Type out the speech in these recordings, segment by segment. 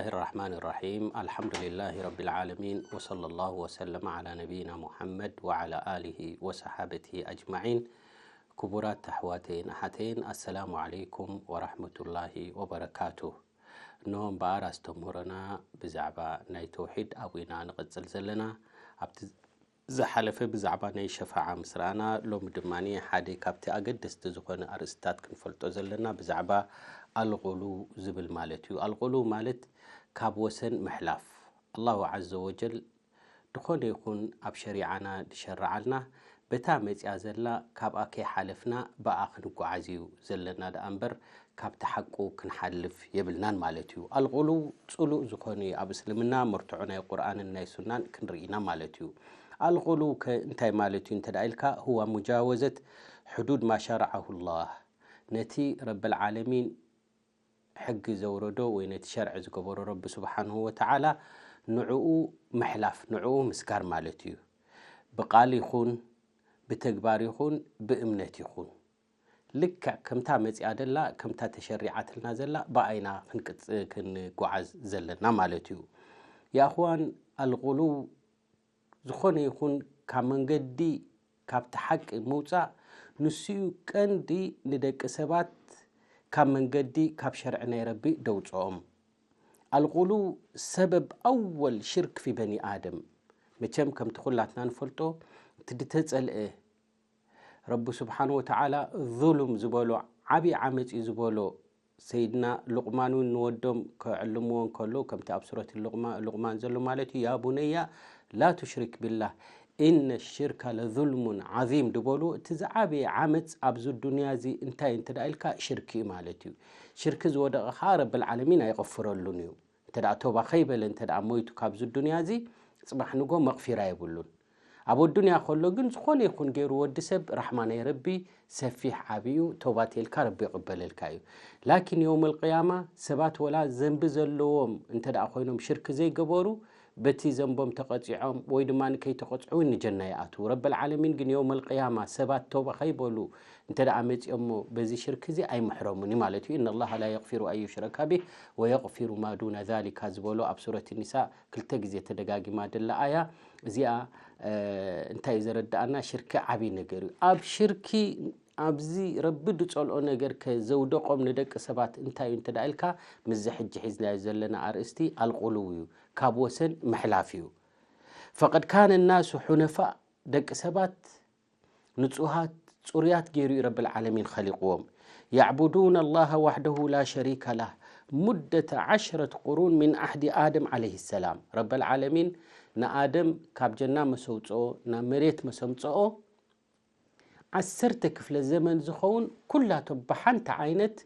الرحمن الرحيم. الحمد لله رب العالمين، وصلى الله وسلم على نبينا محمد وعلى آله وصحابته أجمعين. ክቡራት ኣሕዋተይን ኣሓተይን፣ ኣሰላሙ ዓለይኩም ወራሕመቱላሂ ወበረካቱ። እንሆ እምበኣር ኣስተምህሮና ብዛዕባ ናይ ተውሒድ ኣብኡ ኢና ንቕጽል ዘለና። ኣብቲ ዝሓለፈ ብዛዕባ ናይ ሸፋዓ ምስ ረኣና፣ ሎሚ ድማ ሓደ ካብቲ ኣገደስቲ ዝኾነ ኣርእስትታት ክንፈልጦ ዘለና ብዛዕባ ኣልቑሉ ዝብል ማለት እዩ። ኣልቑሉ ማለት ካብ ወሰን ምሕላፍ። ኣላሁ ዓዘ ወጀል ዝኾነ ይኹን ኣብ ሸሪዓና ዝሸረዓልና፣ በታ መጺኣ ዘላ ካብኣ ከይሓለፍና ብኣ ክንጓዓዝ እዩ ዘለና ደኣ እምበር፣ ካብቲ ሓቁ ክንሓልፍ የብልናን ማለት እዩ። ኣልቑሉ ጽሉእ ዝኾነ እዩ። ኣብ እስልምና መርትዖ ናይ ቁርኣንን ናይ ሱናን ክንርኢ ኢና ማለት እዩ። ኣልቑሉ ከ እንታይ ማለት እዩ እንተ ደኣ ኢልካ፣ ሁወ ሙጃወዘት ሕዱድ ማ ሸረዐሁ ላህ፣ ነቲ ረብል ዓለሚን ሕጊ ዘውረዶ ወይ ነቲ ሸርዒ ዝገበሮ ረቢ ስብሓንሁ ወተዓላ ንዕኡ ምሕላፍ፣ ንዕኡ ምስጋር ማለት እዩ። ብቓል ይኹን፣ ብተግባር ይኹን፣ ብእምነት ይኹን፣ ልክዕ ከምታ መጺኣ ደላ፣ ከምታ ተሸሪዓትልና ዘላ፣ ብኣይና ክንቅጽ-፣ ክንጓዓዝ ዘለና ማለት እዩ። የኣኽዋን፣ ኣልቑሉው ዝኾነ ይኹን ካብ መንገዲ፣ ካብቲ ሓቂ ምውጻእ፣ ንሱ እዩ ቀንዲ ንደቂ ሰባት ካብ መንገዲ፣ ካብ ሸርዒ ናይ ረቢ ደውጽኦም። ኣልቑሉው ሰበብ ኣወል ሽርክ ፊ በኒ ኣደም። መቸም ከምቲ ኩላትና ንፈልጦ፣ እቲ ድተጸልአ ረቢ ስብሓን ወተዓላ ዙሉም ዝበሎ ዓብዪ ዓመፅ እዩ ዝበሎ ሰይድና ሉቕማን እውን ንወዶም ከዕልምዎ እንከሎ፣ ከምቲ ኣብ ሱረት ሉቕማ-፣ ሉቕማን ዘሎ ማለት እዩ፣ ያ ቡነያ ላ ቱሽሪክ ቢላህ ኢነ ሽርካ ለዙልሙን ዓዚም ድበሉ። እቲ ዝዓበየ ዓመፅ ኣብዚ ዱንያ እዚ እንታይ እንተ ደኣ ኢልካ ሽርክ እዩ ማለት እዩ። ሽርክ ዝወደቐ ኸዓ ረብል ዓለሚን ኣይቐፍረሉን እዩ። እንተ ደኣ ቶባ ከይበለ እንተ ደኣ ሞይቱ ካብዚ ዱንያ እዚ፣ ጽባሕ ንጎ መቕፊራ የብሉን። ኣብ ኣዱንያ ከሎ ግን ዝኾነ ይኹን ገይሩ ወዲ ሰብ ራሕማ ናይ ረቢ ሰፊሕ ዓቢ እዩ፣ ቶባ ተልካ ረቢ ይቕበለልካ እዩ። ላኪን የውመል ቅያማ ሰባት ወላ ዘንቢ ዘለዎም እንተ ደኣ ኮይኖም ሽርክ ዘይገበሩ በቲ ዘንቦም ተቐጺዖም ወይ ድማ ከይተቐጽዑ እውን ንጀና ይኣትዉ። ረበል ዓለሚን ግን የውመል ቅያማ ሰባት ቶባ ከይበሉ እንተ ደኣ መጺኦሞ በዚ ሽርክ እዚ ኣይምሕረሙን እዩ ማለት እዩ። ኢነ ላሃ ላ የቕፊሩ ኣን ዩሽረካ ቢህ ወየቕፊሩ ማ ዱነ ዛሊካ ዝበሎ ኣብ ሱረት ኒሳ ክልተ ግዜ ተደጋጊማ ደላ ኣያ እዚኣ፣ እ፣ እንታይ እዩ ዘረድኣና? ሽርኪ ዓብዪ ነገር እዩ። ኣብ ሽርኪ፣ ኣብዚ ረቢ ዝጸልኦ ነገር ከ ዘውደቖም ንደቂ ሰባት እንታይ እዩ እንተ ደኣ ኢልካ፣ ምስዚ ሕጂ ሒዝናዮ ዘለና ኣርእስቲ ኣልቁሉው እዩ፣ ካብ ወሰን ምሕላፍ እዩ። ፈቀድ ካነ ናሱ ሑነፋእ፣ ደቂ ሰባት ንጹሃት፣ ጽሩያት ገይሩ እዩ ረብል ዓለሚን ኸሊቕዎም። የዕቡዱነ ኣላህ ዋሕደሁ ላ ሸሪከ ላህ ሙደተ ዓሽረት ቁሩን ሚን ዓህዲ ኣደም ዓለይሂ ሰላም። ረበል ዓለሚን ንኣደም ካብ ጀና መሰውጽኦ ናብ መሬት መሰምጽኦ ዓሰርተ ክፍለ ዘመን ዝኸውን ኩላቶም ብሓንቲ ዓይነት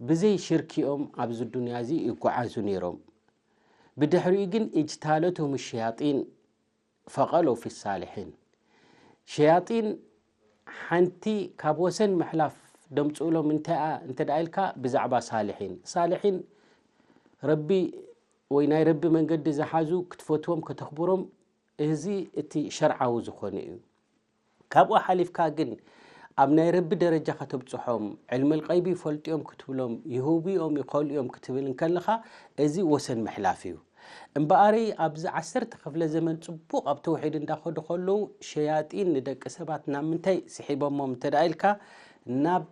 ብዘይ ሽርኪኦም ኣብዚ ዱንያ እዚ ይጓዓዙ ነይሮም። ብድሕሪኡ ግን እጅታለቶም ሸያጢን ፈቐለው ፊ ሳልሒን። ሸያጢን ሓንቲ ካብ ወሰን ምሕላፍ ደምፅእሎም እንታይ እያ እንተ ደኣ ኢልካ፣ ብዛዕባ ሳልሒን። ሳልሒን ረቢ ወይ ናይ ረቢ መንገዲ ዝሓዙ ክትፈትዎም ከተኽብሮም፣ እዚ እቲ ሸርዓዊ ዝኾነ እዩ። ካብኡ ሓሊፍካ ግን ኣብ ናይ ረቢ ደረጃ ከተብፅሖም፣ ዕልመል ቀይቢ ይፈልጡ እዮም ክትብሎም፣ ይህቡ እዮም ይኸእሉ እዮም ክትብል እንከለኻ፣ እዚ ወሰን ምሕላፍ እዩ። እምበኣረይ ኣብዚ ዓሰርተ ክፍለ ዘመን ጽቡቕ ኣብ ተውሒድ እንዳኸዱ ከለዉ፣ ሸያጢን ንደቂ ሰባት ናብ ምንታይ ስሒቦሞም እንተ ደኣ ኢልካ፣ ናብ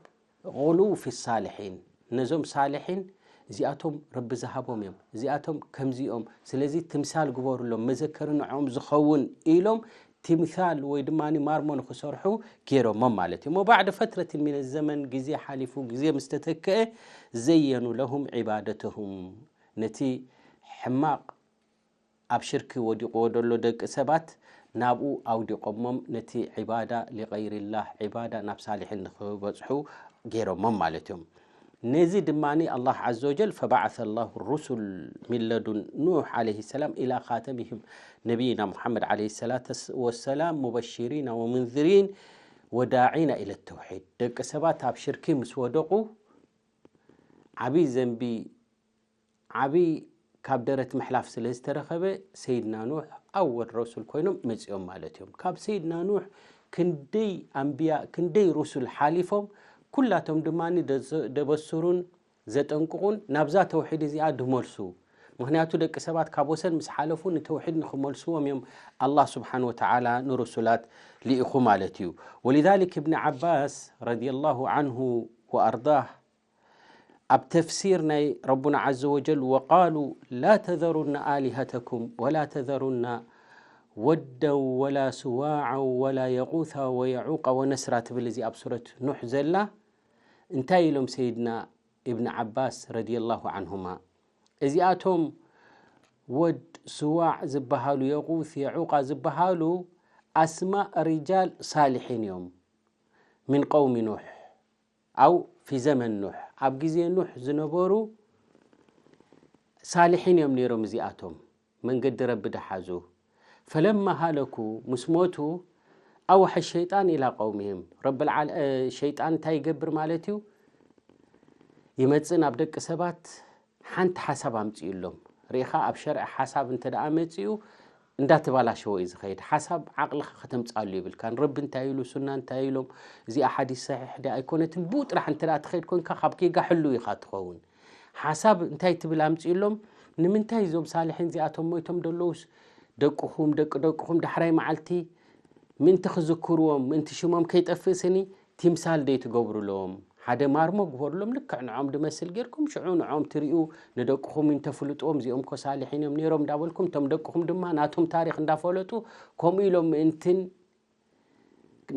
ቁሉው ፊ ሳልሒን፣ ነዞም ሳልሒን እዚኣቶም ረቢ ዝሃቦም እዮም፣ እዚኣቶም ከምዚኦም፣ ስለዚ ትምሳል ግበሩሎም፣ መዘከሪ ንዕኦም ዝኸውን ኢሎም ትምሳል ወይ ድማ ማርሞ ንኽሰርሑ ገይሮሞም ማለት እዩ። እሞ ባዕደ ፈትረትን ሚነ ዘመን ግዜ ሓሊፉ፣ ግዜ ምስ ተተክአ፣ ዘየኑ ለሁም ዒባደተሁም፣ ነቲ ሕማቕ ኣብ ሽርኪ ወዲቕዎ ደሎ ደቂ ሰባት ናብኡ ኣውዲቖሞም፣ ነቲ ዒባዳ ሊቀይሪላህ ዒባዳ ናብ ሳልሒን ንኽበጽሑ ገይሮሞም ማለት እዮም። ነዚ ድማ ኣላህ ዓዘ ወጀል ፈበዓሰ ላሁ ሩሱል ሚን ለዱን ኑሕ ዓለይሂ ሰላም ኢላ ኻተሚሂም ነቢይና ሙሓመድ ዓለይሂ ሰላቱ ወሰላም ሙበሽሪና ወሙንዚሪን ወዳዒና ኢለ ተውሒድ። ደቂ ሰባት ኣብ ሽርኪ ምስ ወደቑ ዓብዪ ዘንቢ ዓብዪ ካብ ደረት ምሕላፍ ስለ ዝተረኸበ ሰይድና ኑሕ ኣወል ረሱል ኮይኖም መፂኦም ማለት እዮም። ካብ ሰይድና ኑሕ ክንደይ ኣንብያ ክንደይ ሩሱል ሓሊፎም ኩላቶም ድማ ደበስሩን ዘጠንቅቑን ናብዛ ተውሒድ እዚኣ ድመልሱ ምኽንያቱ ደቂ ሰባት ካብ ወሰን ምስ ሓለፉ ንተውሒድ ንኽመልስዎም እዮም ኣላህ ስብሓን ወተዓላ ንሩሱላት ልኢኹ ማለት እዩ። ወሊዛሊክ እብኒ ዓባስ ረዲየላሁ ዓንሁ ወኣርዳህ ኣብ ተፍሲር ናይ ረቡና ዓዘ ወጀል ወቃሉ ላ ተዘሩና ኣሊሀተኩም ወላ ተዘሩና ወደን ወላ ስዋዓን ወላ የቁሳ ወየዑቃ ወነስራ ትብል እዚ ኣብ ሱረት ኑሕ ዘላ እንታይ ኢሎም ሰይድና እብን ዓባስ ረዲየላሁ ዓንሁማ እዚኣቶም ወድ ስዋዕ ዝበሃሉ የቁስ የዑቃ ዝበሃሉ ኣስማእ ሪጃል ሳልሒን እዮም ምን ቀውሚ ኑሕ ኣው ፊ ዘመን ኑሕ ኣብ ግዜ ኑሕ ዝነበሩ ሳልሒን እዮም ነይሮም እዚኣቶም መንገዲ ረቢ ደሓዙ ፈለማ ሃለኩ ምስ ሞቱ ኣወሐ ሸይጣን ኢላ ቀውሚህም ረብ ሸይጣን እንታይ ይገብር ማለት እዩ ይመፅእ ናብ ደቂ ሰባት ሓንቲ ሓሳብ ኣምፅእሎም ርኢኻ ኣብ ሸርዒ ሓሳብ እንተ ደኣ መፅኡ እንዳተባላሸወ እዩ ዝኸይድ ሓሳብ ዓቕልኻ ከተምፅኣሉ ይብልካ ንረቢ እንታይ ኢሉ ሱና እንታይ ኢሎም እዚኣ ሓዲስ ሰሒሕ ዲ ኣይኮነትን ብኡ ጥራሕ እንተ ደኣ ትኸይድ ኮንካ ካብ ጌጋ ሕሉ ኢኻ ትኸውን ሓሳብ እንታይ ትብል ኣምፅእሎም ንምንታይ እዞም ሳልሒን እዚኣቶም ሞይቶም ደለውስ ደቅኹም ደቂ ደቅኹም ዳሕራይ መዓልቲ ምእንቲ ክዝክርዎም ምእንቲ ሽሞም ከይጠፍእ ስኒ ቲምሳል ደይ ትገብሩሎም ሓደ ማርሞ ግበሩሎም ልክዕ ንዖም ድመስል ጌርኩም ሽዑ ንዖም ትሪኡ ንደቅኹም እንተፍልጥዎም እዚኦም ኮ ሳልሒን እዮም ነይሮም እንዳበልኩም እቶም ደቅኹም ድማ ናቶም ታሪክ እንዳፈለጡ ከምኡ ኢሎም ምእንትን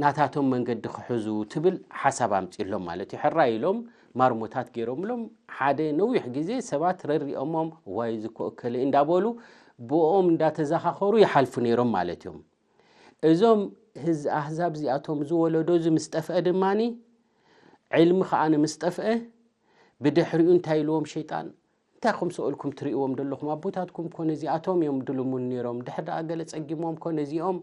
ናታቶም መንገዲ ክሕዙ ትብል ሓሳብ ኣምፂሎም ማለት እዩ ሕራይ ኢሎም ማርሞታት ገይሮምሎም ሓደ ነዊሕ ግዜ ሰባት ረሪኦሞም ዋይ ዝኮ እከለ እንዳበሉ ብኦም እንዳተዘኻኸሩ ይሓልፉ ነይሮም ማለት እዮም እዞም ህዝ ኣህዛብ እዚኣቶም ዝወለዶ እዚ ምስ ጠፍአ ድማኒ ዕልሚ ከዓነ ምስ ጠፍአ ብድሕሪኡ እንታይ ኢልዎም ሸይጣን እንታይ ኹም ሰኡልኩም ትርእዎም ዘለኹም ኣቦታትኩም ኮነ እዚኣቶም እዮም ድልሙን ነይሮም ድሕር ደኣ ገለ ጸጊሞም ኮነ እዚኦም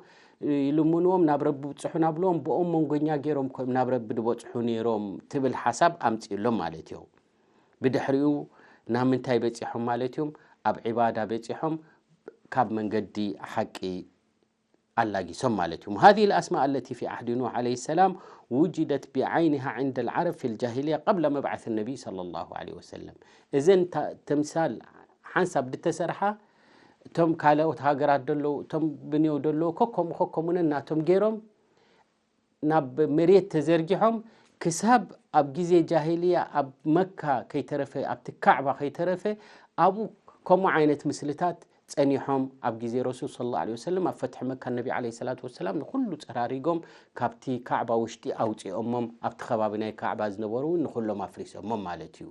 ይልምንዎም ናብ ረቢ ብጽሑ ናብልዎም ብኦም መንጎኛ ገይሮም ኮም ናብ ረቢ ድበጽሑ ነይሮም ትብል ሓሳብ ኣምጺእሎም ማለት እዮም ብድሕሪኡ ናብ ምንታይ በጺሖም ማለት እዮም ኣብ ዒባዳ በጺሖም ካብ መንገዲ ሓቂ ኣላጊሶም ማለት እዩ። هذه الأسماء التي في عهد نوح عليه السلام وجدت بعينها عند العرب في الجاهلية قبل مبعث النبي صلى الله عليه وسلم. እዘን ተምሳል ሓንሳብ ድተሰርሓ እቶም ካልኦት ሃገራት ደለዉ እቶም ብንየው ደለዉ ከከሙ ከከሙነ ናቶም ገይሮም ናብ መሬት ተዘርጊሖም ክሳብ ኣብ ግዜ ጃሂልያ ኣብ መካ ከይተረፈ ኣብቲ ካዕባ ከይተረፈ ኣብኡ ከምኡ ዓይነት ምስልታት ጸኒሖም ኣብ ግዜ ረሱል صلى الله عليه وسلم ኣብ ፈትሒ መካ ነቢ عليه الصلاة والسلام ንኹሉ ጸራሪጎም ካብቲ ካዕባ ውሽጢ ኣውጺኦሞም ኣብቲ ከባቢ ናይ ካዕባ ዝነበሩ እውን ንኹሎም ኣፍሪሶሞም ማለት እዩ።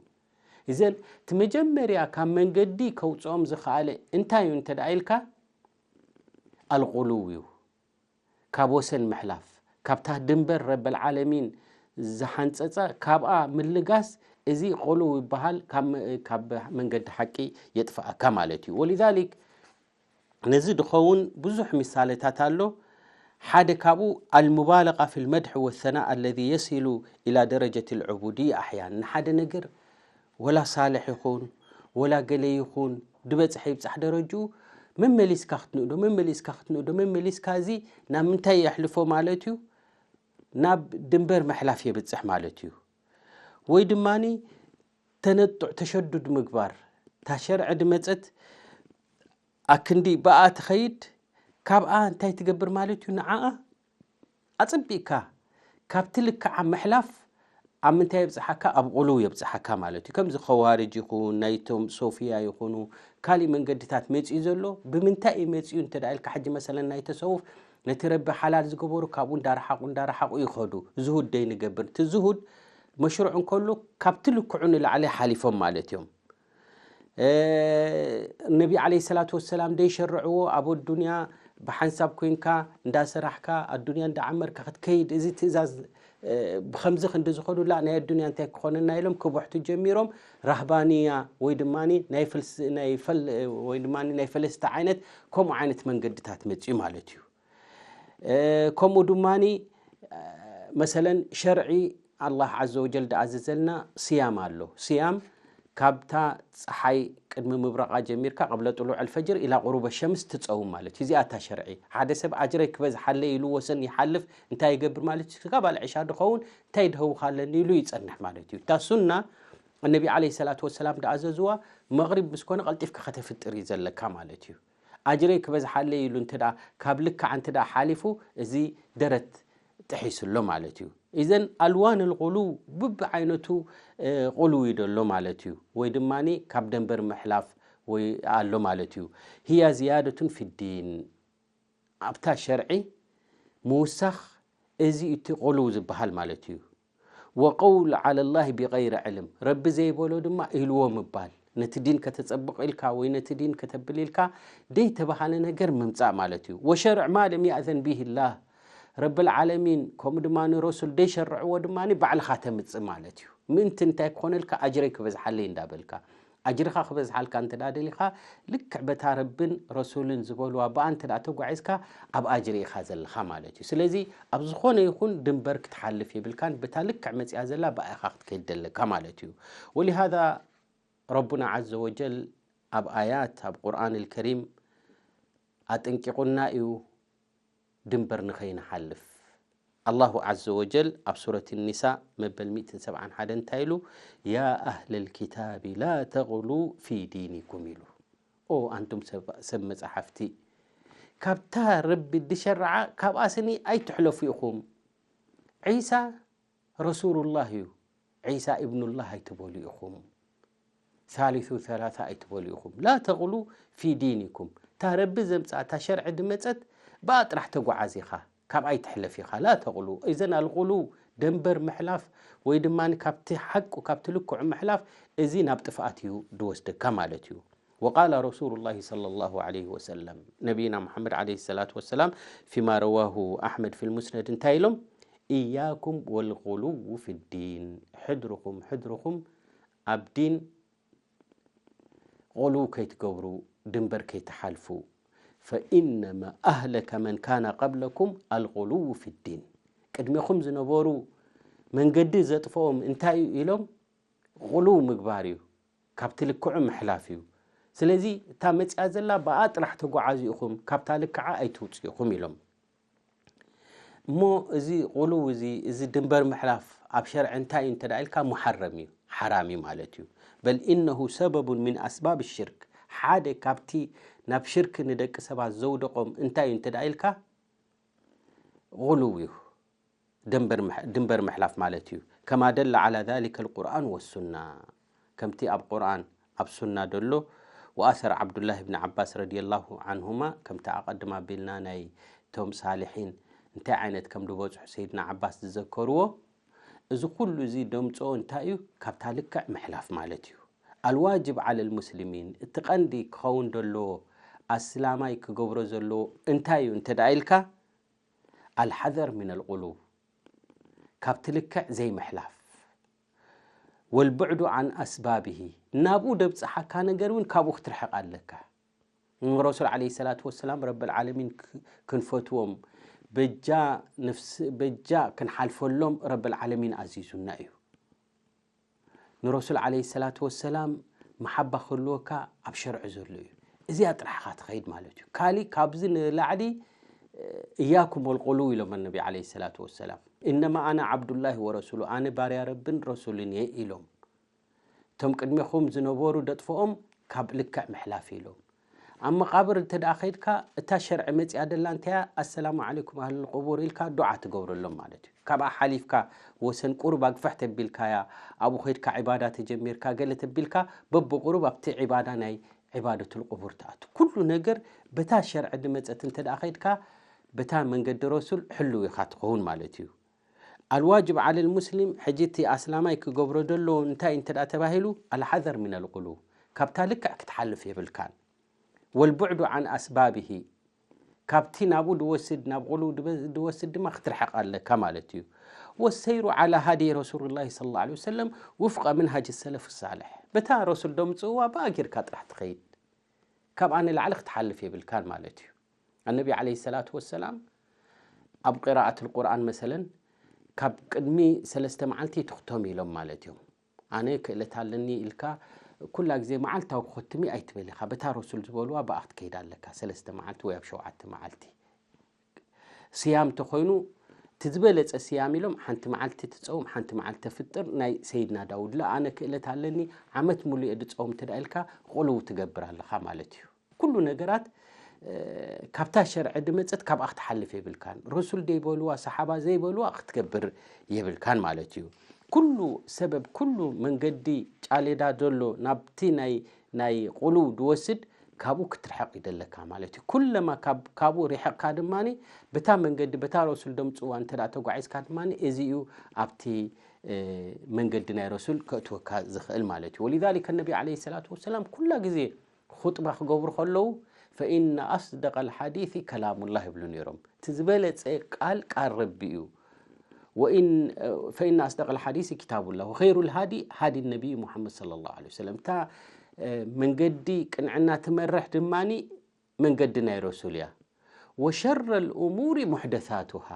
እዘን እቲ መጀመርያ ካብ መንገዲ ከውጽኦም ዝኸኣለ እንታይ እዩ እንተ ደኣ ኢልካ ኣልቁሉው እዩ። ካብ ወሰን ምሕላፍ ካብታ ድንበር ረበል ዓለሚን ዝሓንፀፀ ካብኣ ምልጋስ እዚ ቁሉው ይበሃል ካብ መንገዲ ሓቂ የጥፍኣካ ማለት እዩ ወሊዛሊክ ነዚ ድኸውን ብዙሕ ምሳሌታት ኣሎ ሓደ ካብኡ المبالغة في المدح والثناء الذي يصل إلى درجة العبودية أحيانا ንሓደ ነገር ወላ ሳልሕ ይኹን ወላ ገለ ይኹን ድበፅሐ ይብፃሕ ደረጅኡ መመሊስካ ክትንእዶ መመሊስካ ክትንእዶ መመሊስካ እዚ ናብ ምንታይ የሕልፎ ማለት እዩ ናብ ድንበር ምሕላፍ የብፅሕ ማለት እዩ ወይ ድማ ተነጡዕ ተሸዱድ ምግባር እታ ሸርዒ ድመፀት ኣክንዲ ብኣ ትኸይድ ካብኣ እንታይ ትገብር ማለት እዩ ንዓኣ ኣፅቢቕካ ካብቲ ልክዓ ምሕላፍ ኣብ ምንታይ የብፅሓካ ኣብ ቁሉው የብፅሓካ ማለት እዩ ከምዚ ከዋርጅ ይኹን ናይቶም ሶፍያ ይኹኑ ካሊእ መንገድታት መፅኡ ዘሎ ብምንታይ እዩ መፅኡ እንተ ኢልካ ሕጂ መሰለን ናይ ተሰውፍ ነቲ ረቢ ሓላል ዝገበሩ ካብኡ እንዳረሓቑ እንዳረሓቑ ይኸዱ ዝሁድ ደይንገብር እቲ ዝሁድ መሽሩዕ እንከሎ ካብቲ ልክዑ ንላዕሊ ሓሊፎም ማለት እዮም ነቢ ዓለ ሰላት ወሰላም ደይሸርዕዎ ኣብ ኣዱንያ ብሓንሳብ ኮንካ እንዳሰራሕካ ኣዱንያ እንዳዓመርካ ክትከይድ እዚ ትእዛዝ ብከምዚ ክንዲ ዝኸዱላ ናይ ኣዱንያ እንታይ ክኾነና ኢሎም ክቡሕቱ ጀሚሮም ራህባንያ ወይ ድማ ወይ ድማ ናይ ፈለስቲ ዓይነት ከምኡ ዓይነት መንገድታት መፅኡ ማለት እዩ ከምኡ ድማ መሰለን ሸርዒ ኣላህ ዓዘ ወጀል ድኣዘዘልና ስያም ኣሎ። ስያም ካብታ ፀሓይ ቅድሚ ምብራቓ ጀሚርካ ቅብለ ጥሉዕ ኣልፈጅር ኢላ ቁሩበ ሸምስ ትፀውም ማለት እዩ። እዚኣ እታ ሸርዒ። ሓደ ሰብ ኣጅረይ ክበዝሓለይ ኢሉ ወሰን ይሓልፍ እንታይ ይገብር ማለት እዩ? ክሳብ ኣልዕሻ ድኸውን እንታይ ድህውኻ ኣለኒ ኢሉ ይፀንሕ ማለት እዩ። እታ ሱና እነቢ ዓለይሂ ሰላቱ ወሰላም ደኣዘዝዋ መቕሪብ ምስ ኮነ ቀልጢፍካ ከተፍጥር እዩ ዘለካ ማለት እዩ። ኣጅረይ ክበዝሓለይ ኢሉ እንተ ደኣ ካብ ልክዓ እንተ ደኣ ሓሊፉ፣ እዚ ደረት ጥሒሱ ኣሎ ማለት እዩ። ኢዘን ኣልዋን ኣልጉሉው ብብዓይነቱ፣ እ፣ ጉሉው እዩ ደሎ ማለት እዩ። ወይ ድማ ካብ ደንበር ምሕላፍ ወይ ኣሎ ማለት እዩ። ህያ ዝያደቱን ፊዲን፣ ኣብታ ሸርዒ ምውሳኽ፣ እዚ እቲ ጉሉው ዝበሃል ማለት እዩ። ወቀውል ዓለ ላሂ ቢገይሪ ዕልም፣ ረቢ ዘይበሎ ድማ ኢልዎ ምባል፣ ነቲ ዲን ከተጸብቕ ኢልካ ወይ ነቲ ዲን ከተብል ኢልካ ደይተባሃለ ነገር ምምጻእ ማለት እዩ። ወሸርዕ ማ ለም ያእዘን ቢሂ ላህ፣ ረብል ዓለሚን ከምኡ ድማ ንረሱል ደይሸርዕዎ ድማ ባዕልኻ ተምጽእ ማለት እዩ። ምእንቲ እንታይ ክኾነልካ? ኣጅረይ ክበዝሓለይ እንዳበልካ። ኣጅርኻ ክበዝሓልካ እንተ ደኣ ደሊኻ፣ ልክዕ በታ ረብን ረሱልን ዝበልዋ ብኣ እንተ ደኣ ተጓዒዝካ፣ ኣብ ኣጅሪ ኢኻ ዘለኻ ማለት እዩ። ስለዚ ኣብ ዝኾነ ይኹን ድንበር ክትሓልፍ የብልካን፣ በታ ልክዕ መጺኣ ዘላ ብኣ ኢኻ ክትከይድ ዘለካ ማለት እዩ። ወሊሃዛ ረቡና ዓዘ ወጀል ኣብ ኣያት ኣብ ቁርኣን ኣልከሪም ኣጠንቂቑና እዩ፣ ድንበር ንኸይንሓልፍ። ኣላሁ ዓዘ ወጀል ኣብ ሱረት ኒሳ መበል ሚእትን ሰብዓን ሓደን እንታይ ኢሉ? ያ ኣህለል ኪታቢ ላ ተግሉ ፊ ዲኒኩም ኢሉ። ኦ ኣንቱም ሰብ፣ ሰብ መጻሕፍቲ፣ ካብታ ረቢ ድሸርዓ ካብኣ ስኒ ኣይትሕለፉ ኢኹም። ዒሳ ረሱሉላህ እዩ፣ ዒሳ ኢብኑላህ ኣይትበሉ ኢኹም። ሳሊሱ ሰላሳ ኣይትበሉ ኢኹም። ላ ተግሉ ፊ ዲኒኩም። እታ ረቢ ዘምጽኣ እታ ሸርዒ ድመጸት ብኣ ጥራሕ ተጓዓዝ ኢኻ፣ ካብኣ ኣይትሕለፍ ኢኻ። ላ ተግሉ። እዘን ኣልጉሉ ደንበር ምሕላፍ ወይ ድማ ካብቲ ሓቁ ካብቲ ልክዑ ምሕላፍ፣ እዚ ናብ ጥፍኣት እዩ ድወስደካ ማለት እዩ። ወቃለ ረሱሉላሂ ሰለላሁ ዐለይሂ ወሰለም፣ ነቢይና ሙሐመድ ዐለይሂ ሰላቱ ወሰላም ፊማ ረዋሁ ኣሕመድ ፊል ሙስነድ እንታይ ኢሎም? ኢያኩም ወልጉሉው ፊ ዲን፣ ሕድርኹም፣ ሕድርኹም ኣብ ዲን ጉሉው ከይትገብሩ፣ ድንበር ከይትሓልፉ። ፈኢነማ ኣህለከ መን ካነ ቀብለኩም ኣልጉሉው ፊ ዲን፣ ቅድሜኹም ዝነበሩ መንገዲ ዘጥፍኦም እንታይ እዩ ኢሎም? ጉሉው ምግባር እዩ፣ ካብቲ ልክዑ ምሕላፍ እዩ። ስለዚ እታ መጺኣ ዘላ ብኣ ጥራሕ ተጓዓዙ ኢኹም፣ ካብታ ልክዓ ኣይትውጽኡ ኢኹም ኢሎም። እሞ እዚ ጉሉው እዚ፣ እዚ ድንበር ምሕላፍ ኣብ ሸርዒ እንታይ እዩ እንተ ደኣ ኢልካ፣ ሙሓረም እዩ፣ ሓራም እዩ ማለት እዩ። በል ኢነሁ ሰበቡን ሚን ኣስባብ ሽርክ፣ ሓደ ካብቲ ናብ ሽርክ ንደቂ ሰባት ዘውደቖም እንታይ እዩ እንተ ደኣ ኢልካ፣ ጉሉው እዩ። ደንበር ምሕ-፣ ድንበር ምሕላፍ ማለት እዩ። ከማ ደለ ዓላ ዛሊከ ልቁርኣን ወሱና፣ ከምቲ ኣብ ቁርኣን ኣብ ሱና ደሎ። ወኣሰር ዓብዱላህ ብን ዓባስ ረዲየላሁ ዓንሁማ፣ ከምቲ ኣቐድም ኣቢልና ናይ ቶም ሳልሒን እንታይ ዓይነት ከም ዝበጽሑ ሰይድና ዓባስ ዝዘከርዎ፣ እዚ ኩሉ እዚ ደምጽኦ እንታይ እዩ? ካብታ ልክዕ ምሕላፍ ማለት እዩ። ኣልዋጅብ ዓለ ልሙስሊሚን፣ እቲ ቀንዲ ክኸውን ደለዎ፣ ኣስላማይ ክገብሮ ዘለዎ እንታይ እዩ እንተ ደኣ ኢልካ፣ ኣልሓዘር ሚን ኣልጉሉው፣ ካብቲ ልክዕ ዘይምሕላፍ፣ ወልብዕዱ ዓን ኣስባብሂ፣ ናብኡ ደብጽሓካ ነገር እውን ካብኡ ክትርሕቕ ኣለካ። ንረሱል ዓለይሂ ሰላቱ ወሰላም ረብል ዓለሚን ክ-፣ ክንፈትዎም፣ በጃ ነፍስ-፣ በጃ ክንሓልፈሎም ረብል ዓለሚን ኣዚዙና እዩ። ንረሱል ዓለይሂ ሰላቱ ወሰላም መሓባ ክህልወካ ኣብ ሸርዒ ዘሎ እዩ። እዚኣ ጥራሕ ኢኻ ትኸይድ ማለት እዩ። ካሊእ ካብዚ ንላዕሊ፣ እያኩም ወልቁሉው ኢሎም ነቢ ዓለይሂ ሰላቱ ወሰላም። ኢነማ ኣነ ዓብዱላሂ ወረሱሉ፣ ኣነ ባርያ ረብን ረሱልን እየ ኢሎም። እቶም ቅድሜኹም ዝነበሩ ደጥፍኦም ካብ ልክዕ ምሕላፍ ኢሎም። ኣብ መቓብር እንተ ደኣ ኸይድካ፣ እታ ሸርዒ መጺኣ ደላ እንተያ፣ ኣሰላሙ ዓለይኩም ኣህለል ቁቡር ኢልካ ዱዓ ትገብረሎም ማለት እዩ። ካብኣ ሓሊፍካ ወሰን ቁሩብ ኣግፍሕ ተቢልካያ፣ ኣብኡ ኸይድካ ዒባዳ ተጀሚርካ፣ ገለ ተቢልካ፣ በብቁሩብ ኣብቲ ዒባዳ ናይ ዒባደቱል ቁቡር ትኣቱ። ኩሉ ነገር በታ ሸርዒ ድመጸት እንተ ደኣ ኸይድካ፣ በታ መንገዲ ረሱል ሕልው ኢኻ ትኸውን ማለት እዩ። ኣልዋጅብ ዓለል ሙስሊም፣ ሕጂ እቲ ኣስላማይ ክገብሮ ደሎ እንታይ እንተ ደኣ ተባሂሉ፣ ኣልሓዘር ሚነል ጉሉው፣ ካብታ ልክዕ ክትሓልፍ የብልካን። ወልቡዕዱ ዓን ኣስባብሂ፣ ካብቲ ናብኡ ድወስድ፣ ናብ ጉሉው ድበ-፣ ድወስድ ድማ ክትርሕቕ ኣለካ ማለት እዩ። ወሰይሩ ዓላ ሃዲ ረሱሉላሂ ሰለላሁ ዐለይሂ ወሰለም ውፍቀ መንሃጅ ሰለፍ ሳልሕ፣ በታ ረሱል ደምጽእዋ ብኣ ጌርካ ጥራሕ ትኸይድ። ካብኣ ንላዕሊ ክትሓልፍ የብልካን ማለት እዩ። ኣነቢ ዓለይሂ ሰላቱ ወሰላም ኣብ ቂራኣት ልቁርኣን መሰለን ካብ ቅድሚ ሰለስተ መዓልቲ ትኽቶም ኢሎም ማለት እዮም። ኣነ ክእለት ኣለኒ ኢልካ ኩላ ግዜ መዓልታዊ ክኸትም እዩ ኣይትበል ኢኻ። በታ ረሱል ዝበልዋ ብኣ ክትከይድ ኣለካ። ሰለስተ መዓልቲ ወይ ኣብ ሸውዓተ መዓልቲ። ስያም ተኾይኑ እቲ ዝበለጸ ስያም ኢሎም ሓንቲ መዓልቲ ትጸውም ሓንቲ መዓልቲ ተፍጥር ናይ ሰይድና ዳውድ ላ ኣነ ክእለት ኣለኒ ዓመት ሙሉ እየ ድጸውም እንተ ኢልካ ቁሉው ትገብር ኣለኻ ማለት እዩ። ኩሉ ነገራት ካብታ ሸርዐ ድመጸት ካብኣ ክትሓልፍ የብልካን። ረሱል ደይበልዋ ሰሓባ ዘይበልዋ ክትገብር የብልካን ማለት እዩ። ኩሉ ሰበብ ኩሉ መንገዲ ጫሌዳ ዘሎ ናብቲ ናይ ናይ ቁሉው ድወስድ ካብኡ ክትርሕቕ ይደለካ ማለት እዩ። ኩለማ ካብኡ ሪሕቕካ ድማ በታ መንገዲ በታ ረሱል ደምፅዋ እንተ ተጓዒዝካ ድማ እዚ እዩ ኣብቲ መንገዲ ናይ ረሱል ከእትወካ ዝኽእል ማለት እዩ። ወሊዛሊከ ነቢ ዓለይሂ ሰላቱ ወሰላም ኩላ ግዜ ኹጥባ ክገብሩ ከለዉ ፈኢነ ኣስደቀ ልሓዲሲ ከላሙላህ ይብሉ ነይሮም። እቲ ዝበለፀ ቃል ቃል ረቢ እዩ። ፈኢነ ኣስደቀ ልሓዲሲ ኪታቡላህ ወኸይሩ ልሃዲ ሃዲ ነቢይ ሙሓመድ ሰለላሁ ዐለይሂ ወሰለም። እታ መንገዲ ቅንዕና ትመርሕ ድማ መንገዲ ናይ ረሱል እያ። ወሸረ ልእሙሪ ሙሕደሳቱሃ፣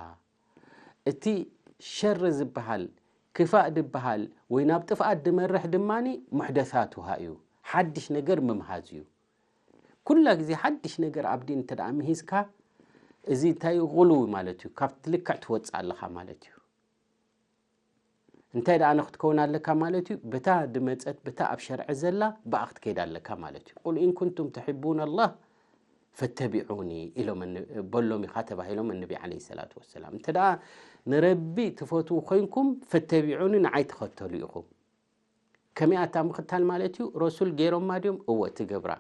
እቲ ሸር ዝበሃል ክፋእ ዝበሃል ወይ ናብ ጥፍኣት ድመርሕ ድማ ሙሕደሳቱሃ እዩ፣ ሓድሽ ነገር ምምሃዝ እዩ። ኩላ ግዜ ሓድሽ ነገር ኣብ ዲን እንተ ደኣ ምሂዝካ እዚ እንታይ እዩ? ጉሉው ማለት እዩ። ካብቲ ልክዕ ትወፅእ ኣለኻ ማለት እዩ። እንታይ ደኣ ንክትከውን ኣለካ ማለት እዩ? በታ ድመፀት በታ ኣብ ሸርዒ ዘላ ብኣ ክትከይድ ኣለካ ማለት እዩ። ቁል ኢን ኩንቱም ትሕቡን ኣላህ ፈተቢዑኒ ኢሎም በሎም ኢኻ ተባሂሎም ነቢ ዓለይሂ ሰላቱ ወሰላም። እንተ ደኣ ንረቢ ትፈትዉ ኮይንኩም ፈተቢዑኒ ንዓይ ተኸተሉ ኢኹም። ከመይ ኣታ ምኽታል ማለት እዩ? ረሱል ገይሮማ ድዮም? እወ ትገብራ።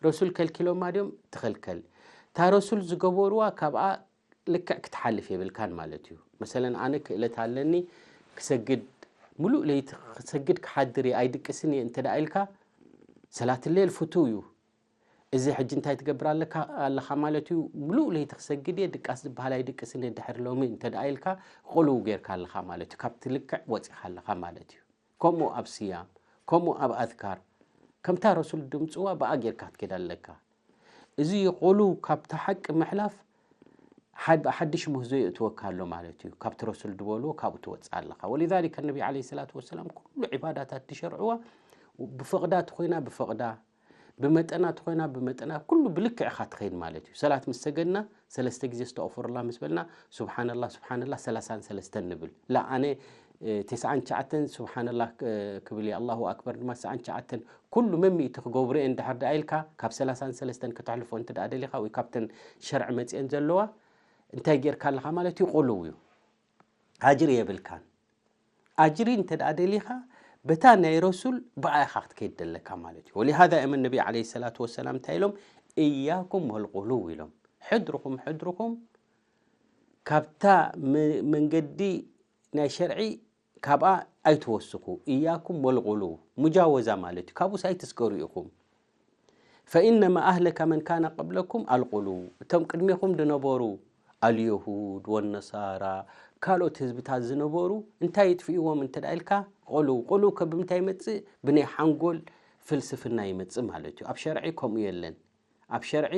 ረሱል ከልኪሎማ ድዮም? ትኸልከል። እታ ረሱል ዝገበርዋ ካብኣ ልክዕ ክትሓልፍ የብልካን ማለት እዩ። መሰለን ኣነ ክእለት ኣለኒ ክሰግድ ሙሉእ ለይቲ ክሰግድ ክሓድር እየ ኣይድቅስን እየ እንተ ደኣ ኢልካ ሰላት ሌል ፍቱው እዩ። እዚ ሕጂ እንታይ ትገብር ኣለካ ኣለኻ ማለት እዩ? ሙሉእ ለይቲ ክሰግድ እየ ድቃስ ዝበሃል ኣይድቅስን እየ ድሕሪ ሎሚ እንተ ደኣ ኢልካ ቁሉው ጌርካ ኣለኻ ማለት እዩ። ካብቲ ልክዕ ወፂኻ ኣለኻ ማለት እዩ። ከምኡ ኣብ ስያም ከምኡ ኣብ ኣዝካር ከምታ ረሱል ድምፅዋ ብኣ ጌርካ ክትከይድ ኣለካ። እዚ ቁሉው ካብቲ ሓቂ ምሕላፍ ሓድሽ ምህዞ የእትወካ ኣሎ ማለት እዩ። ካብቲ ረሱል ዝበልዎ ካብኡ ትወፅእ ኣለኻ። ወሊዛሊከ ነቢ ዓለይሂ ሰላቱ ወሰላም ኩሉ ዒባዳታት ድሸርዕዋ ብፍቕዳ ተኾይና ብፍቕዳ ብመጠና ተኾይና ብመጠና ኩሉ ብልክዕ ኢኻ ትኸይድ ማለት እዩ። ሰላት ምስ ሰገድና ሰለስተ ግዜ እስተቕፍሩላህ ምስ በልና ሱብሓነላህ ሱብሓነላህ ሰላሳን ሰለስተን ንብል። ላ ኣነ ተስዓን ትሽዓተን ሱብሓነላህ ክብል እየ ኣላሁ ኣክበር ድማ ተስዓን ትሽዓተን ኩሉ መሚእቲ ክገብሮ እየ እንድሕር ደኣ ኢልካ ካብ ሰላሳን ሰለስተን ከተሕልፎ እንተ ደኣ ደሊኻ ወይ ካብተን ሸርዒ መፅኤን ዘለዋ እንታይ ጌርካ ኣለኻ ማለት እዩ? ቁሉው እዩ። ኣጅሪ የብልካን። ኣጅሪ እንተ ደኣ ደሊኻ በታ ናይ ረሱል ብኣ ኢኻ ክትከይድ ደለካ ማለት እዩ። ወሊሃዛ እዮም ነቢ ዓለይሂ ሰላቱ ወሰላም እንታይ ኢሎም? እያኩም ወልቁሉው ኢሎም። ሕድርኹም ሕድርኹም ካብታ መንገዲ ናይ ሸርዒ ካብኣ ኣይትወስኹ። እያኩም ወልቁሉው ሙጃወዛ ማለት እዩ። ካብኡስ ኣይትስገሩ ኢኹም። ፈኢነማ ኣህለከ መን ካነ ቀብለኩም ኣልቁሉው እቶም ቅድሜኹም ዝነበሩ ኣልየሁድ ወነሳራ ካልኦት ህዝብታት ዝነበሩ እንታይ የጥፍእዎም እንተ ደኣ ኢልካ ቁሉው። ቁሉው ከ ብምንታይ ይመፅእ? ብናይ ሓንጎል ፍልስፍና ይመፅእ ማለት እዩ። ኣብ ሸርዒ ከምኡ የለን። ኣብ ሸርዒ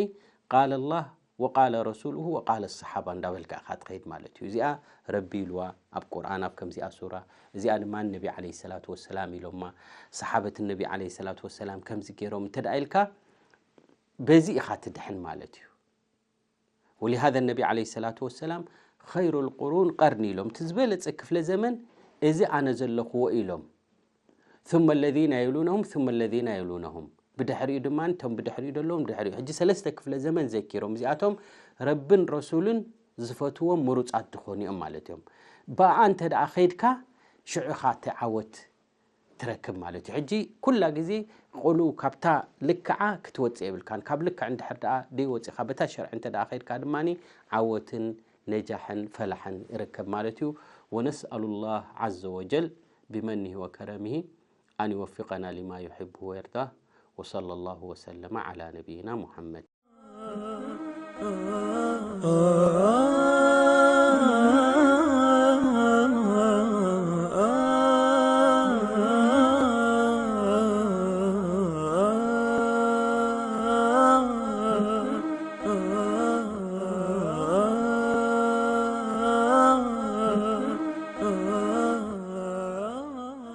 ቃለ ላህ ወቃለ ረሱሉሁ ወቃለ ሰሓባ እንዳበልካ ኢኻ ትኸይድ ማለት እዩ። እዚኣ ረቢ ኢልዋ ኣብ ቁርኣን ኣብ ከምዚኣ ሱራ፣ እዚኣ ድማ ነቢ ዓለይሂ ሰላቱ ወሰላም ኢሎማ፣ ሰሓበት ነቢ ዓለይሂ ሰላቱ ወሰላም ከምዚ ገይሮም እንተ ደኣ ኢልካ በዚ ኢኻ ትድሕን ማለት እዩ። ወሊሃዘ ነቢ ዓለይሂ ሰላቱ ወሰላም ኸይሩ ልቁሩን ቀርኒ ኢሎም፣ እቲ ዝበለፀ ክፍለ ዘመን እዚ ኣነ ዘለኽዎ ኢሎም። ثم الذين يلونهم ثم الذين يلونهم ብድሕሪኡ ድማ እቶም ብድሕሪኡ ዘለዎም ድሕሪኡ ሕጂ ሰለስተ ክፍለ ዘመን ዘኪሮም እዚኣቶም ረብን ረሱልን ዝፈትዎም ምሩፃት ዝኾኑ እዮም ማለት እዮም። ብኣ እንተ ደኣ ኸይድካ ሽዑ ኢኻ እቲ ዓወት ትረክብ ማለት እዩ። ሕጂ ኩላ ግዜ ቁሉ ካብታ ልክዓ ክትወፅእ የብልካን። ካብ ልክዕ እንድሕር ደኣ ደይወፂኻ በታ ሸርዒ እንተ ደኣ ኸይድካ ድማ ዓወትን ነጃሕን ፈላሕን ይርከብ ማለት እዩ። ونسأل الله عز وجل بمنه وكرمه أن يوفقنا لما يحبه ويرضاه. وصلى الله وسلم على نبينا محمد.